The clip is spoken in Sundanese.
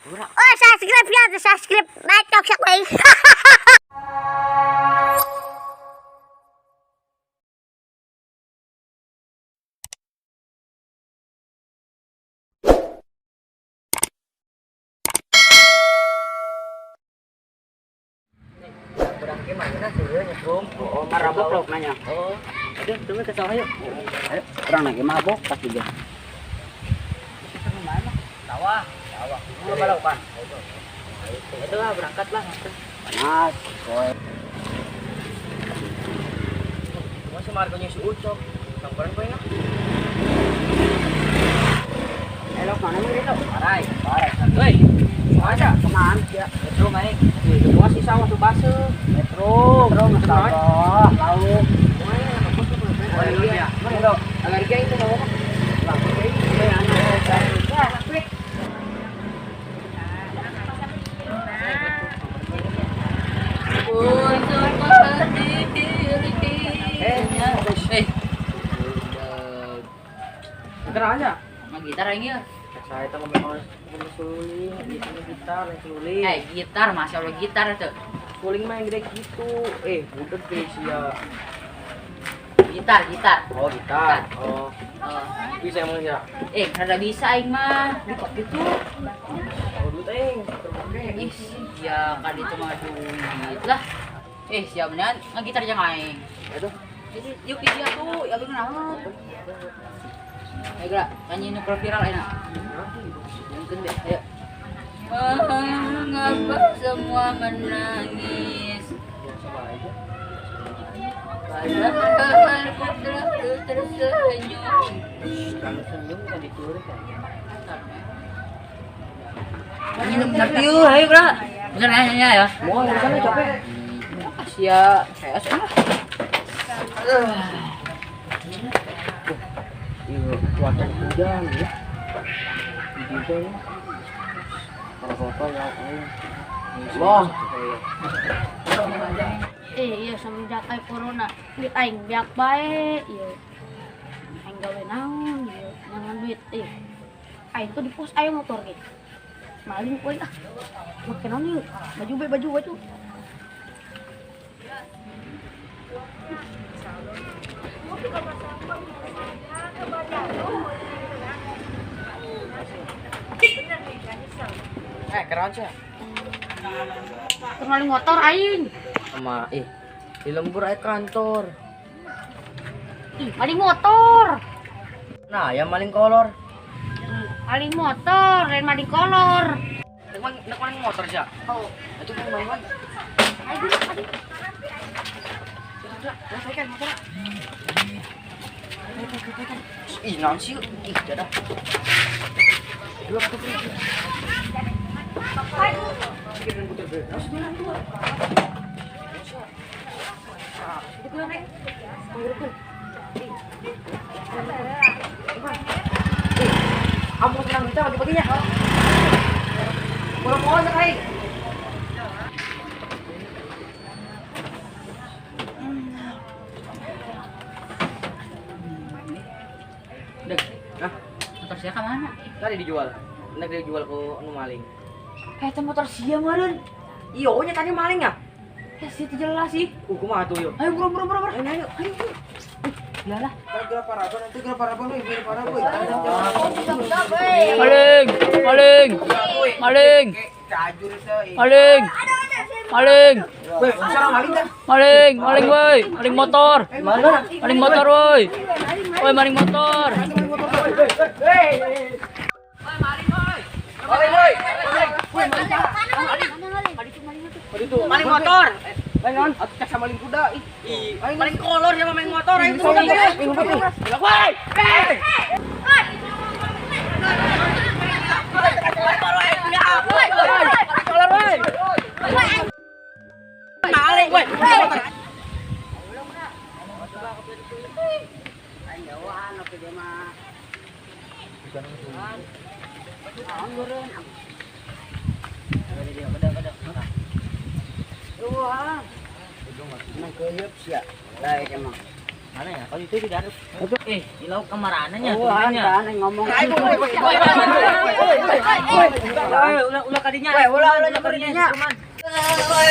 Oh, subscribe ya, subscribe. Bacok sok aing. Kurang gimana sih nyetrum? Oh, mabok lauk nanya. Oh, aduh, tunggu ke sawah yuk. Ayo, kurang lagi mabok pasti dia. Sawah, sawah. Mau balaukan. Itu lah berangkat lah. Panas. Koe. Cuma si Margonya si Ucok. Campuran gue enak. Elok mana mah gitu? Parai, parai. Woi, Masa? kemana ya? Metro main. Itu gua sih sawah tuh basuh. Metro, metro, masalah, lauk. Iya. Mana itu? Alergi itu mau apa? Gitar aja. Mah gitar aing ieu. Saya tuh ngomong suling, gitu gitar, yang suling. Eh, gitar, masya Allah gitar tuh. Suling mah yang gede gitu. Eh, budak deh sia. Gitar, gitar. Oh, gitar. Oh, Oh. bisa emang ya. Eh, rada bisa aing mah. Duit gitu. Oh, duit aing. Ih, ya kan itu mah duit lah. Eh, siap beneran ngegitar jeung aing. Aduh. Jadi yuk dia tuh, ya lu naon. Ayo gerak, nyanyi nu viral enak. Mungkin deh, ayo. Mengapa semua menangis? Padahal ku selalu tersenyum. Kamu senyum tadi curi kan. Nyanyi nu bener yuk, ayo gerak. Bener ya nyanyi ya. Mau kan capek. Asia, saya lah. Iya, cuaca hujan ya. Gitu ya. Kalau foto ya, Wah. Eh, iya semenjak aya corona, duit aing biak bae, ieu. Aing gawe naon, ieu, jangan duit eh. Aing tuh di pos aya motor ge. Maling poe ah. Make naon ieu? Baju be baju baju. Eh, keren sih. Keur maling motor aing. Sama di lembur aja kantor. Ih, maling motor. Nah, yang maling kolor. Maling motor, lain maling kolor. Nek maling motor sih. Oh, Itu kan maling. ayo dulu, ayo. Ih, naon sih? Ih, dadah. Dua satu tiga. Kamu senang kita pagi-paginya. Pulang pohon sekali. Deg, Nah, motor sia ka mana? tadi dijual. Nek dijual ke nu maling. Eh, itu motor sia meureun. Iyo, nya tadi maling ya? Eh, sia teu jelas sih. Kumaha tuh yo? Ayo buru buru buru buru. Ayo, ayo. Ayo. Lah lah. Maling, maling, maling, maling, maling, Weh, sekarang maling dah. maling, maling woi, maling motor, Mana? maling motor woi, woi maling motor. Maling, woi. Maling motor. Maling non, atuh cek sama maling kuda. Ih, maling kolor sama maling motor. Ayo tuh. Woi. Kolor woi. Maling woi. Aing jauhan oke dia mah. Naon meureun? Wah. Nang keuyeup sia. Lae emang. Mana ya? Oh, itu di dalam. Eh, di lauk kamarana nya Oh, tulisannya. kan aing ngomong. Ulah ulah kadinya. Weh, ulah ulah kadinya. Cuman. Woi,